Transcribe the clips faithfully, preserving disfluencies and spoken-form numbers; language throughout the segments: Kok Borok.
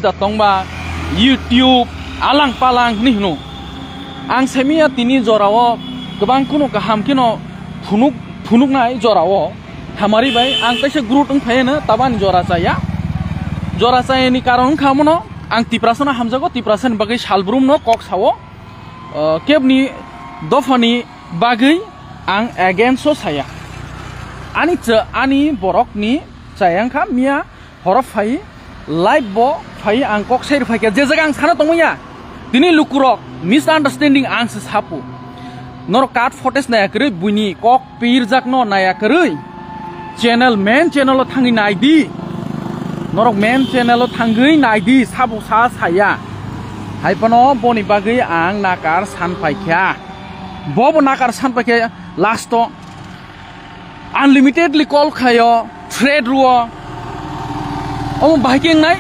da tongba, YouTube, alang palang hwnwi hwno. Ang saimanya tini jorao kwbang kheno kaham kheno phunuk, phunuknai jorao. Hamari bai ang kaisa grut wng phaiano tabani jora chaya. Jora chayani karon wngkha omono ang Tiprasano hamjago, Tiprasani bagwi salbrumno kok sao. Uh, kebni dophani bagwi ang against o saya. Ani cha-, ani borokni chaya wngkha miya horo phai, live bo phai, ang kok sai rw phaikha, je jaga ang sana tongmanya. Tini lukurok misunderstanding ang se sapu. Norok cut footage naya kwrwi, buini kok pirjakno naya kwrwi. Channel, main channel o thangwi nai di. Norok main channel o thangwi nai di, sabo sa saya. Hai phano boni bagwi ang nakar san paikha. Bo bo nakar san paikha last o. Unlimitedly call khaio, threat rwo. Omo bahai khe wngnai?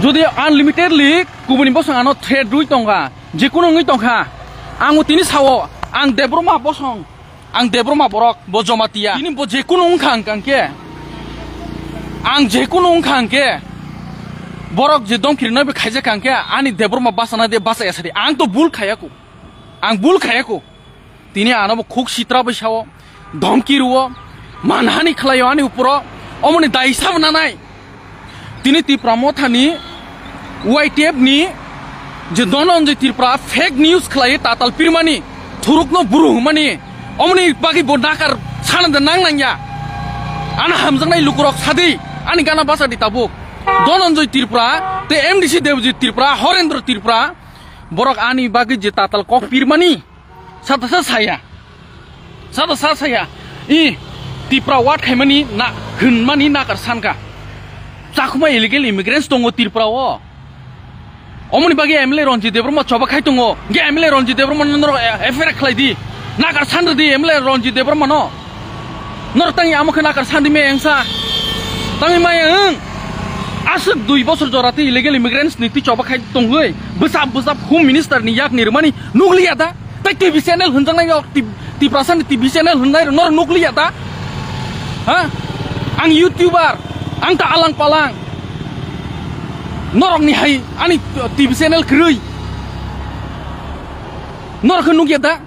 Jodi unlimitedly kubuni bosong ano threat rwi tongkha, jekunu wngwi tongkha, ang o tini sao, ang Debbarma bosong, ang Debbarma borok, bo Jamatia. Tini bo jekunu wngkha hwnkha hwnkhe, ang jekunu wngkha hwnkhe, borok je domkirina be khaijak hwnkhe, ani Debbarma bachana de bachaya sadi. Ang to bul khaiya ku. Ang bul khaiya ku. Tini ano bo khuk sitra bai sao, dhomki rwo, manhani khlaio ani uporo, omoni daisa bo nanai. Tini Tipra Mothani Y T F ni je Dhananjay Tripura fake news khlai tatal pirmani, thurukno buru hwnmani, omoni bagwi bo nakar sana de nang nangya. Ano hamjaknai lukurok sadi, ani gana basa di tabuk. Dhananjay Tripura, te M D C Debjit Tripura, Horendra Tripura, borok ani bagwi je tatal kok pirmani, sata sa saya. Sata sa saya. I Tipra wat khaimani na hwnmani nakar sankha. Chakhuma illegal immigrants tongo Tripura o. Omoni bagwi M L A Ranjit Debbarma choba khai tongo. Ge M L A Ranjit Debbarma no norok, eh, F I R khlai di. Nakar san rw di M L A Ranjit Debbarma no. Norok tangwi amo khe nakar san di me engsa. Tangwi maya wng. Aswk dui bosor jora tei illegal immigrants ni twi choba khai tongwi. Bwsap bwsap Home Minister ni yak ni rwmani nukliya da. Tei T V channel hwnjaknai rok, T-, Tiprasa ni T V channel hwnjaknai rok norok nukliya da? Ha? Ang YouTuber, ang ta alang palang. Norok ni hai ani T V channel kwrwi. Norok khe nukya da?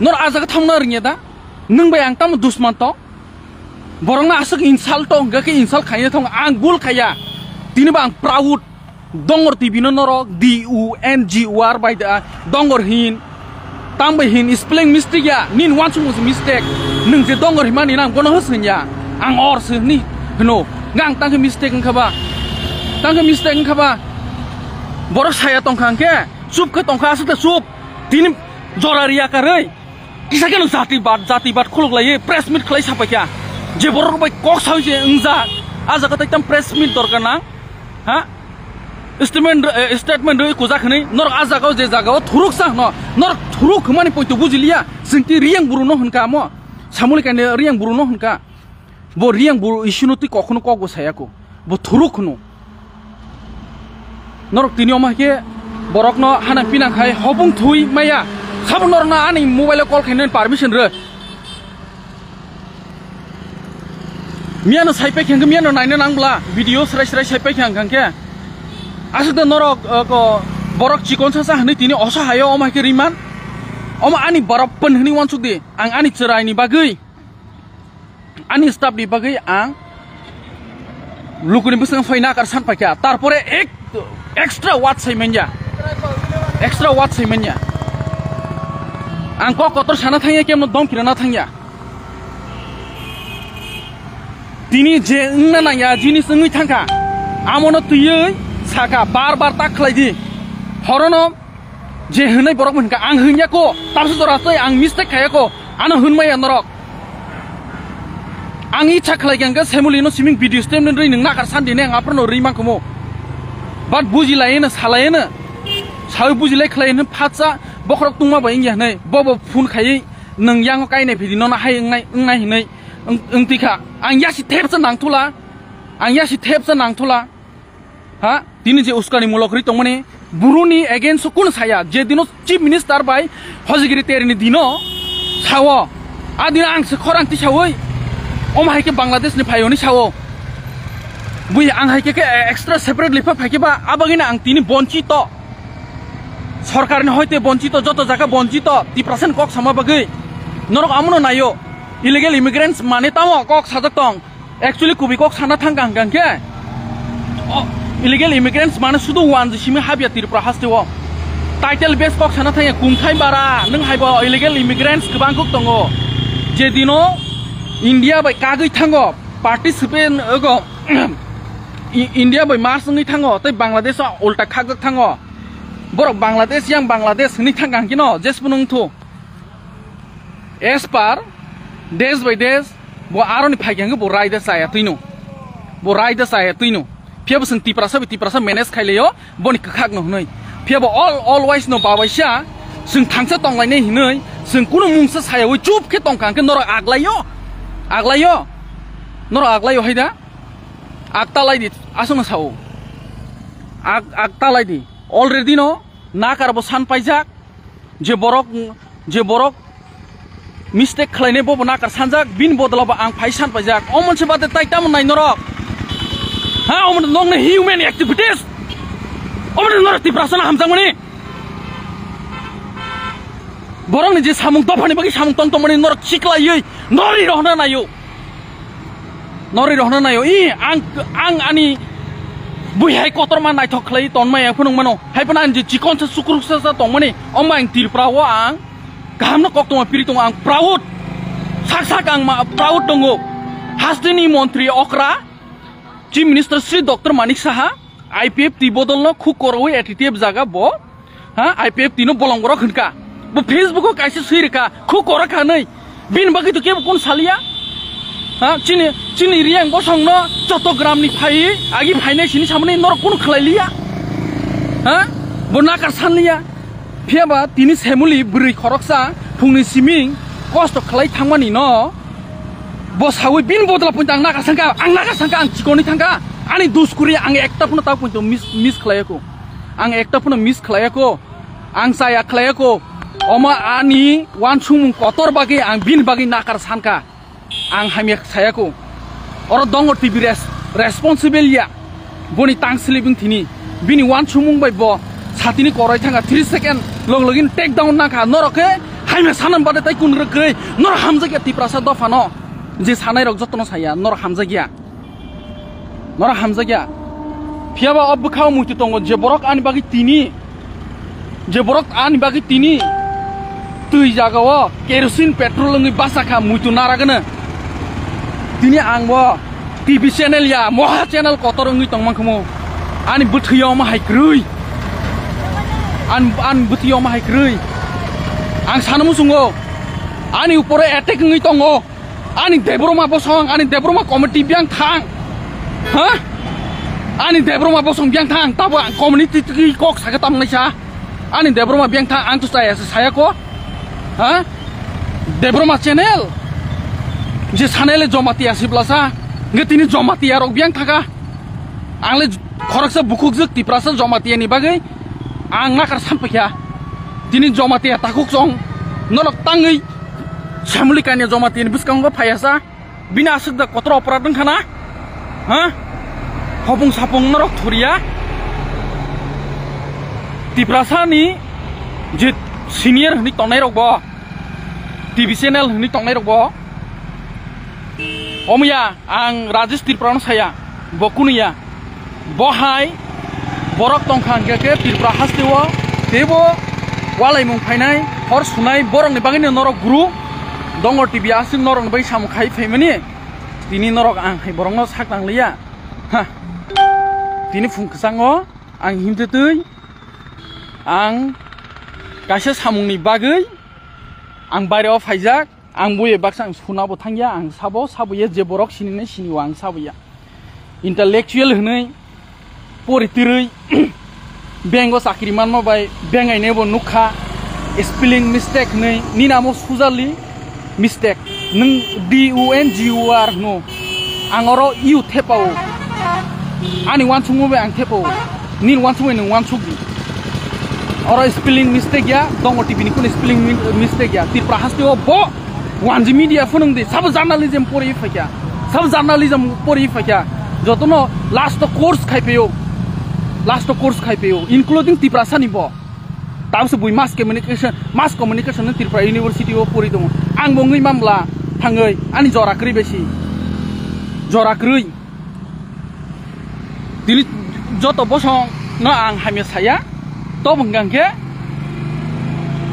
Norok a jaga thamna rwngya da? Nwng bai ang tamo dusman to? Borokno aswk insult to, hwnkha khe insult khaina thong, ang bul khaiya. Tini bo ang proud. Dongor T V no norok D U N G O R bai da, Dongor hin. Tang bai hin, spelling mistake ya, nin wansukmung se mistake. Nwng je Dongor hinmani nang bono hwswng ya. Ang or se hwnwi hwno. Ngang tang khe mistake wngkha ba? Tang khe mistake wngkha ba? Borok saya tongkha hwnkhe, chup khe tongkha, aswk ta chup. Tini jora riya karwi. Kisa khe no jati bad, jati bad khuluk lai, press meet khlai sapai kha. Je borok bai kok sawi se wngjak. A jaga tai tam press meet dorkar na. Ha? Statement, eh, statement rwi kujak hwnwi. Norok a jaga o je jaga o thuruk sa hwno. Norok thuruk hwnmani poito bujiliya. Chwng ti Riyang buru no hwnka mo. Samuli kainwi Riyang buru no hwnka. Bo Riyang buru issue no twi kok hwno kok bo saya ko. Bo thuruk hwno. Norok tini omo hai khe borokno hana pina khai hopung thui maya. Sabo norokno ani mobile o call khainani permission rw. Miyano sai pai khe hwnkhe miyano naina nang bla video srai srai sai pai khe hwnkhe. Aswk de norok, uh, ko, borok chikon sa sa hwnwi tini oso hayo omo hai khe riman. Omo ani borok pon hwnwi wansuk di. Ang ani chwraini bagwi. Ani staff ni bagwi ang lukuni bwskango phai nakar san paikha. Tarpore ek, extra word sai manya. Extra word sai manya. Ang kok kotor sana thangya, kemno dom kirana thangya. Tini je wngna nangya jinis wngwi thangkha. Amono twiwi sakha, bar bar tak khlai di. Horono Je hwnwi borok hwnka, ang hwnya ko, tabsa jora tei ang mistake khaya ko, ano hwnmaya norok. Ang icha khlai khe hwnka Semuli no siming video statement rwi nwng nakar sandi ne ang aphano rwi mankhumu. But buji lai no, salai no. Sawi buji lai khlai no phatsa bokhorok tungma bai wngya hwnwi. Bobo phone khaiwi nwng yango kainai phidi nono hai wngnai, wngnai hwnwi wng, wngtwi kha. Ang yasi thepsa nangthula. Ang yasi thepsa nangthula. Ha? Tini je uskani mulok ri tongmani, buruni against o kun saya, je dino Chief Minister bai hojigiri terini dino sao, a dino ang se khorang ti sawi, omo hai khe Bangladesh ni phai hwnwi sao. Bui ang hai khe khe extra separate lifa phai khe ba, abagino ang tini bonchito. Sorkarni hoite bonchito, joto jaga bonchito, Tiprasani kok sama bagwi. Norok amono naio. Illegal immigrants mane tamo kok sajak tong. Actually, kubui kok sana thang kang kang khe. O, illegal immigrants mane sudu wanji simi habya Tripura haste o. Title base kok sana thangya kungthai bara, nwng haibo illegal immigrants kwbang kuk tongo. Je dino India bai kagwi thango, participant ogo, I-, India bai Mars wngwi thango, tei Bangladesh o ulta khakjak thango. Borok Bangladesh, yang Bangladesh hwnwi thang kang kino, jesbo nung thu. As per desh by desh, bo aroni phai khe bo raida chaya twino. Bo raida chaya twino. Phiya bo chwng Tiprasa bai Tiprasa manage khai laio, boni kwkhak no hwnwi. Phiya bo all, always no babaisa, chwng thangsa tonglainai hwnwi, chwng kunu mungsa sayawi chup khe tongkha hwnkhe norok aglaio. Aglaio. Norok aglaio haida. Ak talai di, aswkno sao. Ak, ak talai di. Already no, nakar bo san paijak. Je borok, je borok mistake khlainai bobo nakar sanjak, bini bodolo bo ang phai san paijak. O monse bade tai tamo nai norok? Ha, o monse nokni human activities. O monse norok Tiprasano hamjakmani. Borokni je samung dophani bagwi samung tong tongmani norok chiklaiwi nori rohna naio. Nori rohna naio. I, ang, ang ani bui hai kotorma naithok khlai tonmaya phunuk mano. Hai phano ang je chikon sa sukruk sa sa tongmani. Omo ang Tripura o ang kaham no kok tongma piri tongo ang proud. Sak sak ang ma proud tongo. Hasteni montri okra Chief Minister Sri Doctor Manik Saha I P F T bodol no khuk koroi A T T F jaga bo. Ha, I P F T no bolong borok hwnka. Bo Facebook o kaisa swi rwkha, khu korak hanwi. Bini bagwi to kebo kun salia. Ha, chini, chini Riyang bosong no Chottogram ni phai, agi phainai sini samani norok kunu khlai liya. Ha, bo nakar san liya. Phiya ba tini semuli bwrwi khoroksa phungni siming kosto khlai thangmani no. Bo sawi bini bodol pun ang nakar sangka, ang nakar sangka, ang chikoni thangka. Ani dus kuri ang ekta phano ta pun miss, miss khlai ko. Ang ekta phano miss khlai ko. Ang chaya khlai ko. Oma ani wansukmung kotor bagwi ang bini bagwi nakar sanka. Ang hamya saya ko. Oro dongo T V res-, responsible ya. Boni tang sleeping thini. Bini wansukmung bai bo satini korai thanga three second log login take down nakha. Norok khe hamya sanam bade tai kun rwkwi. Norok hamjakya Tiprasa dophano. Je sanai rok jotono saya. Norok hamjakya. Norok hamjakya. Phiya ba o bwkhao muitu tongo je borok ani bagwi tini, je borok ani bagwi tini twi jagao kerosene petrol wngwi basa kha muitu naragano. Tini ang bo T V channel ya, moha channel kotor wngwi tongma khumu. Ani bwthwio ma hai kwrwi. An, an bwthwio ma hai kwrwi. Ang sana muchungo. Ani upore attack wngwi tongo. Ani Debroma bosong, ani Debroma committee biyang thang. Ha? Ani Debroma bosong biyang thang, tabo ang community twi kok saka tamnai sa. Ani Debroma biyang thang, ang to saya, saya ko. Ha? Debroma channel. Je channel e Jamatia siblasa. Nge tini Jamatia rok biyang thaka. Ang le khoroksa bukhukjwk Tiprasa Jamatia ni bagwi ang nakar sampakya. Tini Jamatia takhuk song. Norok tangwi Samuli kanya Jamatia ni bwskango phayasa. Bini aswk da kotor oporad wngkha na? Ha? Hopung sapung norok thuria. Tiprasa ni je senior hwnwi tongnai rok bo, T V channel hwnwi tongnai rok bo. Omoya ang Rajesh Tripura no saya, bo kunuya. Bo hai borok tongkha hwnkhe khe Tripura hasteo teibo walaimung phainai, hor sunai, borokni bagwino norok guru Dongor T V aswk norokni bagwi samung khai phaimani. Tini norok ang hai borokno sak nangliya. Ha. Tini phung kwchango ang himtwi twi ang kaisa samungni bagwi ang baireo phaijak. Ang buye baksa ang suna bo thangya, ang sabo, sabo ye je borok sinine sini o ang sabo ya. Intellectual hwnwi pori twrwi bank o chakri manma bai bank aine bo nukha spelling mistake hwnwi nini amo sujali mistake nwng D U N G U R hwno ang oro U thepao ani wansukma bai ang thepao nini wansukmani nwng wansukdi. Oro spelling mistake ya, Dongor T V ni kunu spelling mi-, mistake ya. Tripura haste o bo wanji media phunung di, sabo journalism pori phaikya, sabo journalism pori phaikya. Jotono last o course khai phaio, last o course khai phaio, including Tiprasa ni bo. Tabse bui mass communication, mass communication ni Tripura University o pori tongo. Ang bo wngwi mamla thangwi ani jora kwrwi besi. Jora kwrwi. Tini joto bosong no ang hamya saya. To bwngkang khe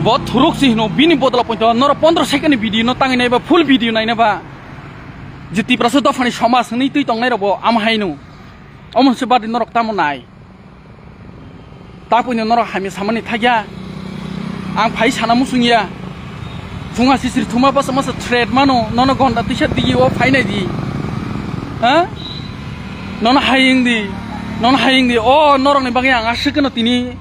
bo thuruk si hino bini bodol poito noro pondro second ni video no tangwi naiba full video naina ba. Je Tiprasa dophani somaj hwnwi twi tongnai rok bo ama haino. Omo se badi norok tamo nai. Tapwino norok hamya samani thakya. Ang phai sana muchungya. Phunga sisri thuma basa masa threat mano. Nono gonda tisa digi o phainai di. Ha? Nono haying di. Nono haying di. O norokni bagwi ang aswk no tini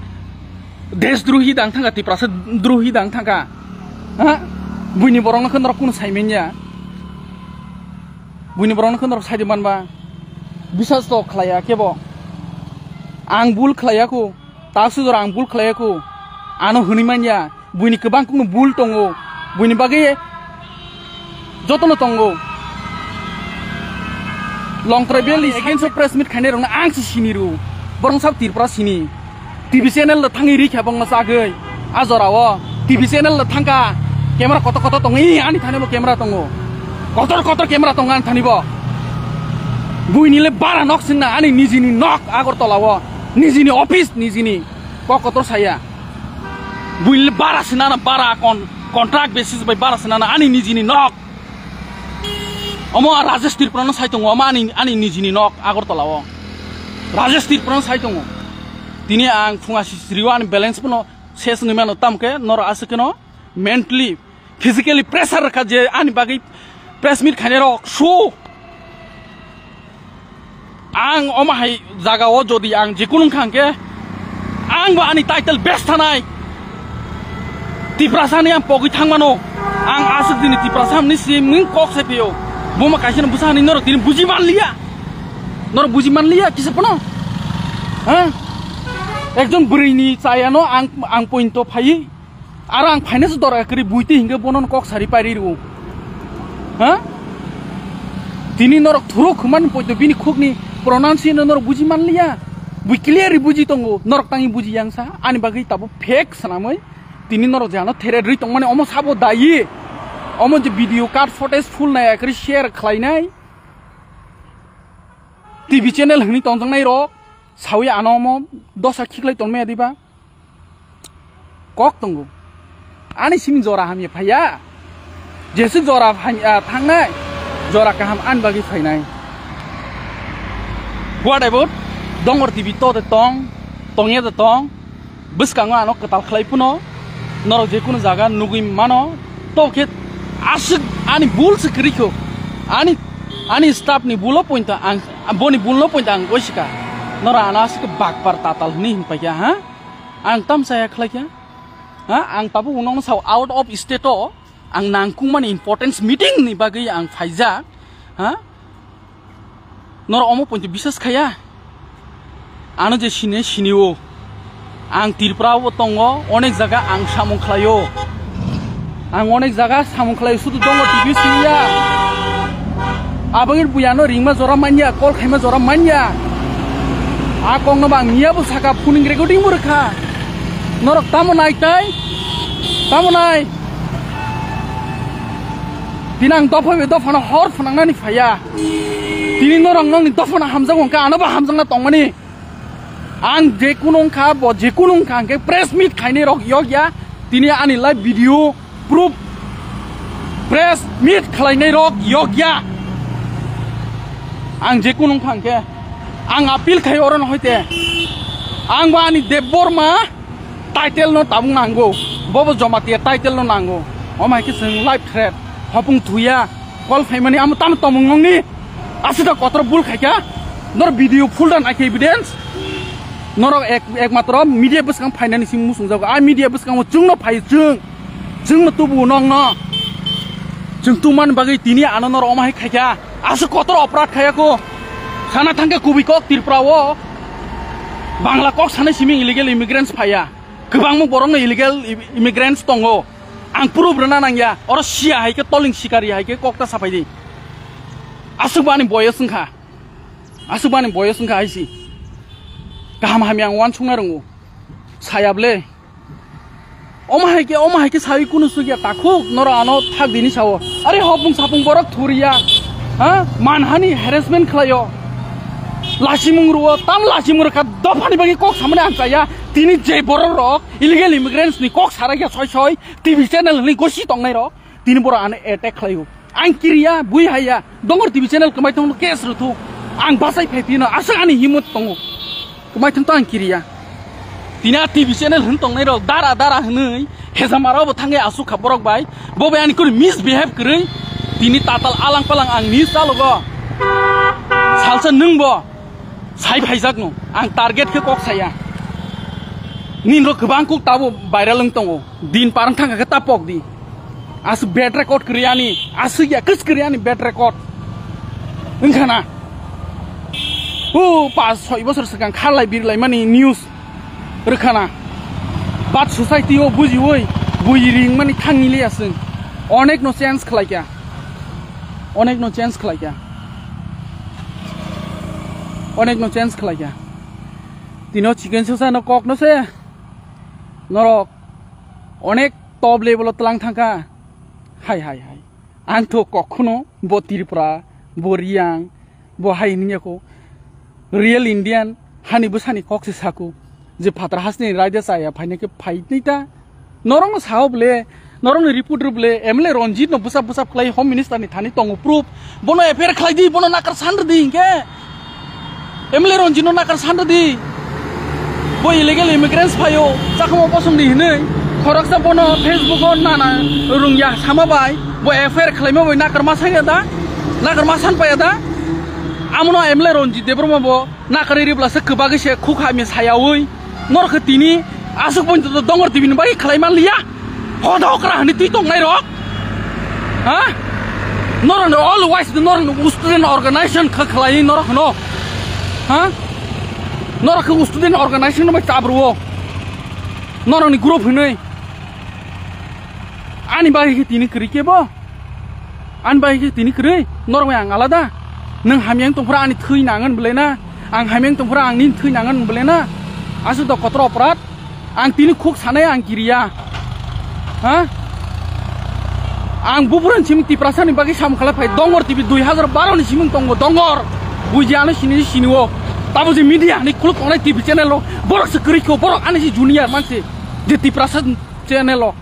desdrohi dang thangka, Tiprasa drohi dang thangka. Ha? Buini borokno khe norok kunu saimanya. Buini borokno khe norok saidi manba. Bisas to khlaiya kebo. Ang bul khlaiya kho. Tasudor ang bul khlaiya kho. Ano hwnwi manya. Buini kwbang kunu bul tongo. Buini bagwi jotono tongo. Longtrai Valley against press meet khainai rokno ang se sini rw. Borok sab Tripura sini. T V channel da thangwi ri khe bongno chagwi. A jora o T V channel da thangka. Camera kotor kotor tongo. Ih, ani thani bo camera tongo. Kotor kotor camera tongo ani thani bo. Buini le bara nok sinna ani nijini nok Agartala o. Nijini office nijini. Kok kotor saya. Buini le bara sinana bara kon contract basis bai bara sinana ani nijini nok. Omo Rajesh Tripura no sai tongo, omo ani, ani nijini nok Agartala o. Rajesh Tripura no sai tongo. Tini ang phunga sisiri o ani balance pono ses wngwi mano, tamo khe noro aswk khe no mentally, physically pressure rwkha je ani bagwi press meet khainai rok su. Ang omo hai jaga o jodi ang jikunu wngkha hwnkhe ang bo ani title best thanai. Tiprasa ni ang pogwi thangmano. Ang aswk dini Tiprasa hamni si mung kok sai phio. Buma kaisa no bwsa hani norok tini buji manliya. Norok buji manliya kisa pono. Ha? Ekjon bwrwi ni chaya no ang, ang pointo phai. Aro ang phainase dora kwrwi buitwi hinkhe bono kok sari pairi rw. Ha? Tini norok thuruk hwnmani poito bini khukni pronunciation no norok buji manliya. Bui clearly buji tongo. Norok tangwi buji yang sa. Ani bagwi tabuk fake swnamwi. Tini norok jano theret rwi tongmani omo sabo dayi. Omo je video card footage full nai akhri share khlainai. T V channel hwnwi tongjaknai rok. Sawi ano omo dosa khiklai tongmaya diba. Kok tongo. Ani simi jora hamya phaiya. Jesuk jora hamya thangnai. Jora kaham ani bagwi phainai. What about? Dongor T V to de tong, tongya de tong. Bwskango ano kwtal khlai phano. Norok je kunu jaga nugwi mano. To khe aswk ani bul se kwrwi kho. Ani, ani staff ni bulo pointa ang, boni bulno pointa ang goisika. Norok ano aswk bakpar tatal hwnwi hinpaikha ha. Ang tamsaya khlaikha. Ha, ang tabuk nokno sao out of state o ang nangkukmani importance meeting ni bagwi ang phaijak. Ha? Norok omo pointo bisas khaya. Ano je sine sinio. Ang Tripura o tongo, onek jaga ang samung khlaio. Ang onek jaga samung khlaio, sudu dongo T V siniya. Abangir buyano ringma jora manya, kol khaima jora manya. A kokno bang miya bo saka phuning recording bo rwkha. Norok tamo nai tai? Tamo nai? Tini ang dopha bai dophano hor phwnangnani phaiya. Tini norok nokni dophano hamjakgo hwnkha, anobo hamjakna tongmani. Ang je kunu wngkha, bo je kunu wngkha, hwnkhe press meet khainai rok yok ya. Tini ani live video proof, press meet khlainai rok yok ya. Ang je kunu wngkha, hwnkhe ang appeal khai oro no hoite. Ang bo ani Debbarma title no tabuk nango, bobo Jamatia title no nango. Omo hai khe chwng live threat, hopung thuya, call phaimani amo tamo tomung nongni. Aswk da kotor bul khaikha, nor video full da naikhe evidence. Norok ek, ekmatro media bwskang phainani simi muchungjago. A media bwskango chwngno phai chwng, chwngno tubu nokno. Chwng tubumani bagwi tini ano norok omo hai khaikha. Aswk kotor oporad khaiya kho. Sana thangkhe kubui kok Tripura o Bangla kok sanai simi illegal immigrants phaiya. Kwbangma borokno illegal i-, immigrants tongo. Ang proof rwna nangya. Oro siya hai khe toling sikari hai khe kok ta sapai di. Aswk bo ani boyos wngkha. Aswk bani boyos wngkha aisi. Kaham hamya ang uansukna rwngo. Sayable. Omo hai khe, omo hai khe sawi kunu sugya takhuk, noro ano thak dini sao. Are hopung sapung borok thuriya. Ha? Manhani harassment khlaio. Lachimung ruo, tam lachimung rwkha, dophani bagwi kok samani ang chaya. Tini je borok rok, illegal immigrants ni kok sarakya soi soi, T V channel hwnwi gosi tongnai rok, tini borok ano attack khlaio. Ang kiriya, bui haiya, Dongor T V channel kwmai thangno case rwthu. Ang bachai phai phino, aswk ani himot tongo. Kwmai thangto ang kiriya. Tini a T V channel hwn tongnai rok, dara dara hwnwi, hejamara bo thangwi aswk kha borok bai. Bo bai ani kunu misbehave kwrwi. Tini tatal alang palang ang news chalogo. Salsa nwng bo. Sai phaijakno, ang target khe kok saya. Ninrok kwbang kuk tabo viral wng tongo. Din parang thangkha khe ta pok di. Aswk bad record kwrwi ani, aswk ya kwch kwrwi ani bad record. Wngkha na? O pas soi bosor swkang kharlai birlaimani news rwkha na? But society o bujiwi bui ringmani thangni liya chwng. Onek no change khlaikha. Onek no change khlaikha. Onek no change khlaikha. Tino chicken sosa no kok no se. Norok onek top level o tlang thangkha. Hai, hai, hai. Ang to kok khuno bo Tripura, bo Riang, bo hai hinwi ko. Real Indian hani bwsani kok se saku. Je phatar hasni raida chaya phaina khe phai twi ta. Norokno sao bole, norokni report rw bole, M L A Ranjit no bwsap bwsap khlai Home Minister ni thani tongo proof. Bono F I R khlai di, bono nakar san rw di hinkhe. M L A Ranjit no nakar san rw di. Bo illegal immigrants phaio, chakma bosong di hinwi. Khoroksa bono Facebook o nana rungya sama bai, bo F I R khlaima bai nakar ma sanya da, nakar ma san paya da. Amono M L A Ranjit Debbarma bo nakar ri bwlasa kwbagwi se khuk hamya sayawi. Norok khe tini aswk poito Dongor T V ni bagwi khlai man liya. Hoda okra hwnwi twi tongnai rok. Ha? Norok no always norok no student organization kha khlai norok no. Ha? Norok khe student organization no bai chabruo. Norok ni group hwnwi. Ani bagwi khe tini kwrwi kebo. Ani bagwi khe tini kwrwi, norok bai ang alada. Nwng hamya wng tongphuru ani thwi nangan bwlai na? Ang hamya wng tongphuru ang nini thwi nangan bwlai na? Aswk do kotor oporad. Ang tini khuk sanai ang kiriya. Ha? Ang buphuru ni siming Tiprasa ni bagwi samung khalai phai Dongor T V dui hazar baro ni siming tongo Dongor. Buji ano sini sini o. Tabo je media ni khuluk tongnai T V channel o. Borok se kwrwi kho, borok ani si junior mansi. Je Tiprasa channel o.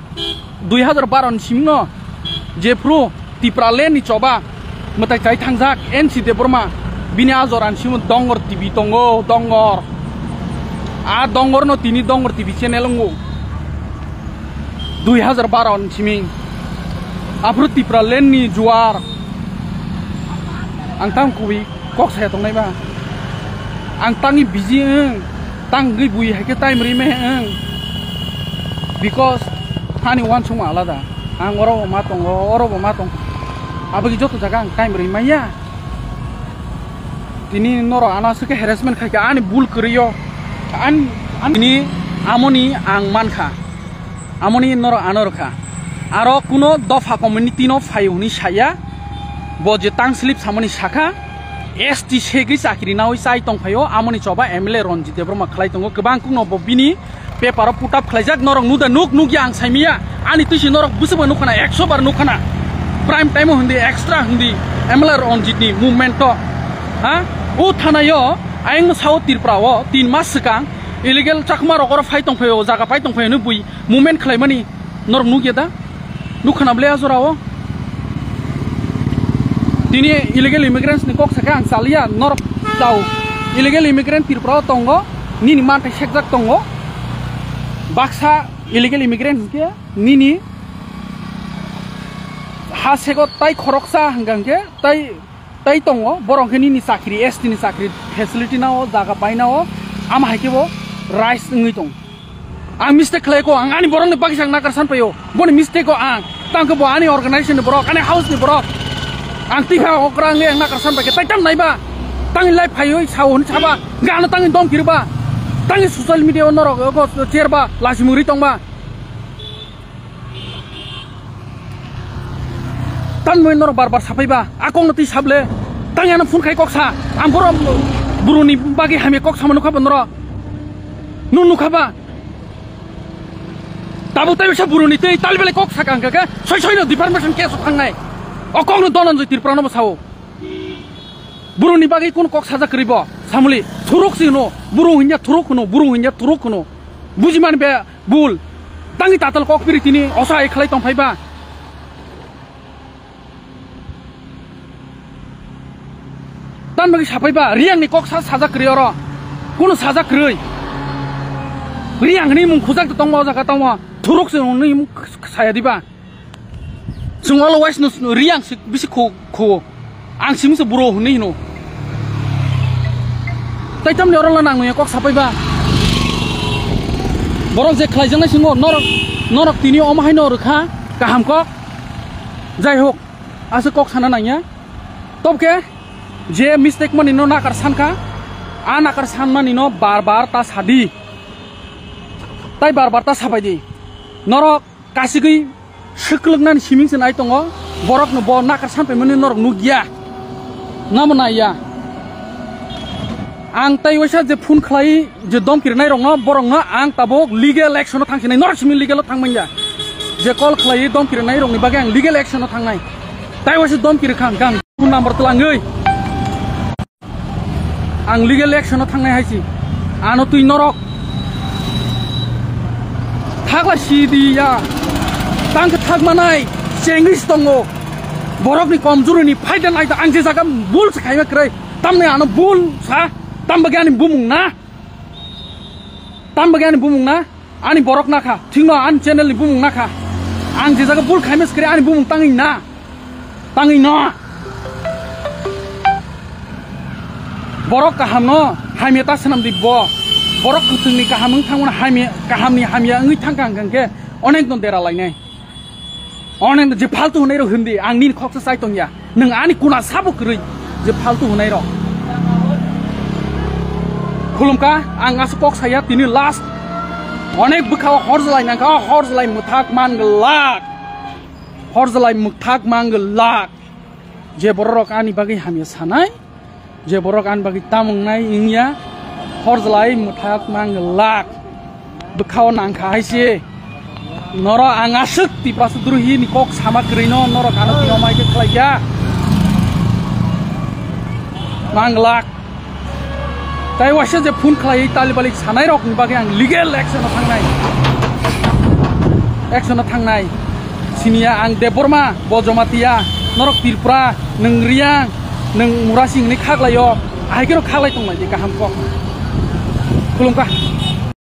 Dui hazar baro ni simingno jephru Tipraland ni choba mwtai chai thangjak N C Debbarma, bini ajor ani simo Dongor T V tongo, Dongor. A Dongor no tini Dongor T V channel wngo. Dui hazar baro ni siming. Aphuru Tipraland ni juar. Ang tang kubui kok saya tongnai ba. Ang tangwi busy wng, tangwi bui hai khe time rwi maya wng. Because ani uansukma alada. Ang oro bo ma tongo, oro bo ma tong. Aboni joto jaga ang time rwi maya. Tini norok ano aswk khe harassment khai kha, ani bul kwrwi o. Ani, ani amoni ang mankha. Amoni norok ano rwkha. Aro kuno dopha community no phaio hwnwi saya, bo je tang slip samani sakha, S T segwi chakri nawi chai tongphaio, amoni choba M L A Ranjit Debbarma khlai tongo, kwbang kukno bo bini paper o put up khlaijak, norok nuda nuk nukya ang saimaya, ani twisi norok bwswkba nukhana, ekso bar nukhana, prime time o hindi, extra hindi, M L A Ranjit ni movement o, ha? O thana yo, ayang no sao Tripura o, tin mas swkang, illegal chakma rok oro phai tongphaio, jaga pai tongphaio, bui movement khlaimani norok nukya da? Nukhana bwle a jora o? Tini illegal immigrants ni kok sakha ang chaliya, norok chao. Illegal immigrant Tripura o tongo, nini manthai sekjak tongo. Baksa illegal immigrant hwnkhe nini ha sego tai khoroksa hwnkha hwnkhe tai Tai tongo, borok khe nini chakri, S T ni chakri facility nao, jaga painao, ama hai khe bo rise wngwi tong. Ang mistake khlai ko, ang ani borok ni bagwi ang nakar san paio. Boni mistake ko ang, tang khe bo ani organization ni borok, ani house ni borok. Ang twi pha okra wngwi ang nakar san pai khe, tai tam nai ba? Tang live phaiwi sao hwn saba, gana tang dom kiri ba? Tang social media o norok go share ba, lachimung ri tong ba? Tamni norok bar bar saphai ba, a kokno twi sable. Ang ano phone khai kok sa. Ang boro buruni bagwi hamya kok sama nukha ba noro. Nung nukha ba. Tabuk tai bisa buruni tei tali belai kok saka ang khe soi soi no deformation case thangnai. O kok no Dhananjay Tripura no sao. Buruni bagwi kun kok sajak kwrwi bo. Samuli thuruk si no. Buru hinya thuruk no. Buru hinya thuruk no. Bujiman be bul. Tangi tatal kok piri tini osa ai khlai tong phai ba. Tan bagwi sapai ba, Riyang ni kok sa sajak kwrwi oro. Kuno sajak kwrwi. Riyang ni mung khujak tongma o jaga tongma. Thuruk se ni mung saya diba. Sung olo wais no Riyang se bisi khu khu. Ang simi se buro hwnwi hino. Tai tamni oro la nang nuya kok sapai ba. Borok je khlai jang nai singo norok norok tini omo hai no rwkha kaham kok. Jai hok. Aswk kok sana nangya. Tobkhe je mistake mani no nakar sankha, a nakar sanmani no bar bar ta sadi. Tai bar bar ta sabaidi. Norok kasigwi swklwknani siming se nai tongo, borok no bo nakar sanpaimani norok nukya. Namo naiya. Ang tai waisa je phone khlai je domkirnai rokno, borokno ang tabuk legal action o thangsinai, norok simi legal o thangmanya. Je call khlai domkirnai rokni bagwi ang legal action o thangnai. Tai waisa domkir kha ang phone number twlangwi. Ang legal action o thangnai haisi. Ano twi norok. Thakla sidi ya. Tang khe thakmanai. Chengis tongo. Borokni komjuruni phaida naida ang je jaga bul se khaima kwrwi. Tamni ano bul sa. Tam bagwi ani bumung na. Tam bagwi ani bumung na. Ani borok nakha, thikno ani channel ni bumung nakha. Ang je jaga bul khaima sikri ani bumung tangwi na. Tangwi no. Borok kaham no hamya ta swnam di bo. Borok kwthwng ni kaham wng thangmano hamya, kaham ni hamya wngwi thangkha hwnkhe onek no dera lainai. Onek je faltu hwnwi rok hindi, ang nini khoksa chai tongya. Nwng ani kuna sabo kwrwi je faltu hwnai rok. Khulumkha, ang aswk kok saya tini last. Onek bwkha o hor jlai nangkha, o hor jlai mwthak man glak. Hor jlai mwthak man glak. Je borok rok ani bagwi hamya sanai, je borok ani bagwi tamung nai wngya, hor jlai mwthak man glak. Bwkhao nangkha hai se. Norok ang aswk Tiprasa drohi ni kok sama kwrwi no norok ano tino mai khe khlai kha. Manglak. Tai waisa je phone khlai tali balik sanai rok ni bagwi ang legal action o thangnai. Action o thangnai. Siniya ang Debbarma, bo Jamatia, norok Tripura, nwng Riyang, nwng Murasing ni khaklai o. Ahai khe no khaklai tong lai di kaham kok. Khulumkha.